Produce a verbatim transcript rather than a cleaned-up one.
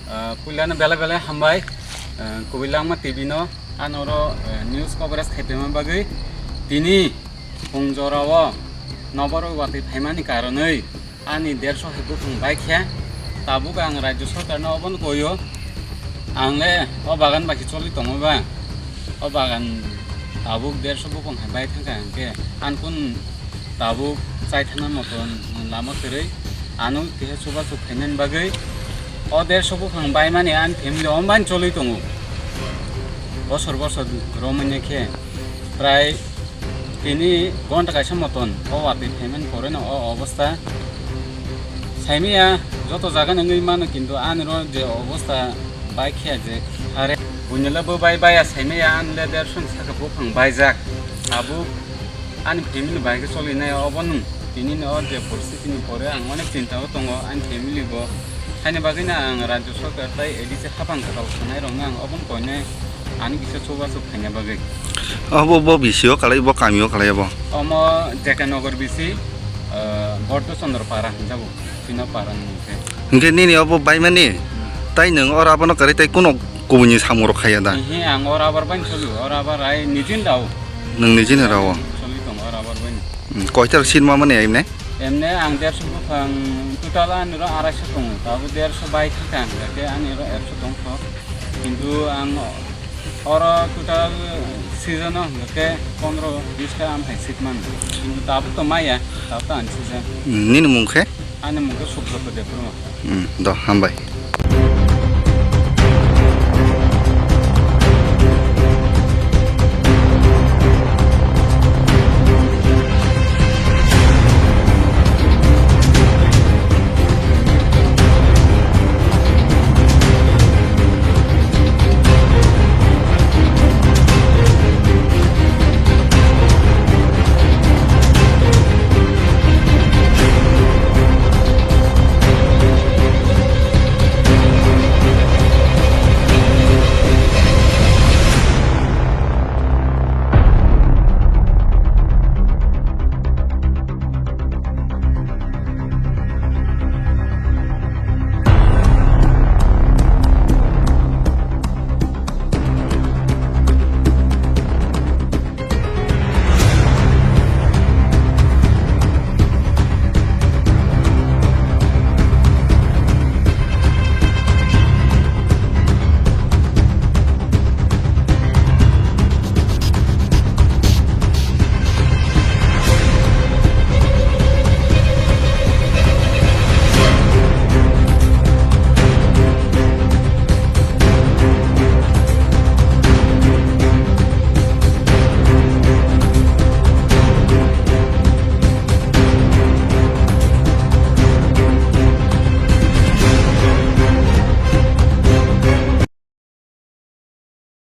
Ah, puilano belai belai hambai, ah, Kubui Langma T V no, ano oro, ah, news coverage khaitongma bagwi. Tini phung jorao noborok watwi phaimani karonwi ani derso hai buphang baikhe. Tabuk ang Rajya Sorkarno obono koio, ang le o bagan bai khe choli tongo ba, o bagan tabuk derso buphang hai bai thangkha hwnkhe, ang kun tabuk chaithana moton lama kwrwi, ano keha chubachu khainani bagwi o derso buphang baimani ani family ombai choli tongo. Bosor bosor romani khe prai tini gonta kaisa moton o watwi phaimani pore no o obostha saimaya joto jaga nangwi mano, kintu ani ro je obostha bai khe je are buini le bo bai baya saimaya ani le derso saka buphang baijak tabuk. Ani family bai khe choli nai obo nwng. Tini ni o je poristiti ni pore ang onek chinta o tongo ani family bo. Haini bagwi no ang Rajya Sorkar tai A D C hapang kwtal sanai rok no ang obo koinai ani kisa chubachu khaina bagwi. Obo bo bisi o kalai bo kami o kalai bo. Omo J K Nagar bisi, eh, Bordo Chandra Para hinjago. Pino Para ni mungkhe. Hingke nini obo baimani? Hmm. Tai nwng oro abono kwrwi tai kuno kubuni samung rok khaiya da? Ehe, ang oro abar bai choli, oro abar ai nijin rao. Nwng nijin rao? Choli tong oro abar bai. Hmm, koita rok sin mamani ai ne? Emne ang derso buphang total ani ro araisho tongo, tabo derso bai thangkha ang, hingke ani ro ekso tongkho. Kintu ang oro total season o hingke pondro bis ta am hai sik man. Kintu tabuk to maya, tabuk to ani season. Hmm, nini mung khe? Ani mung khe Subroto Debbarma. Hmm, do, hambai.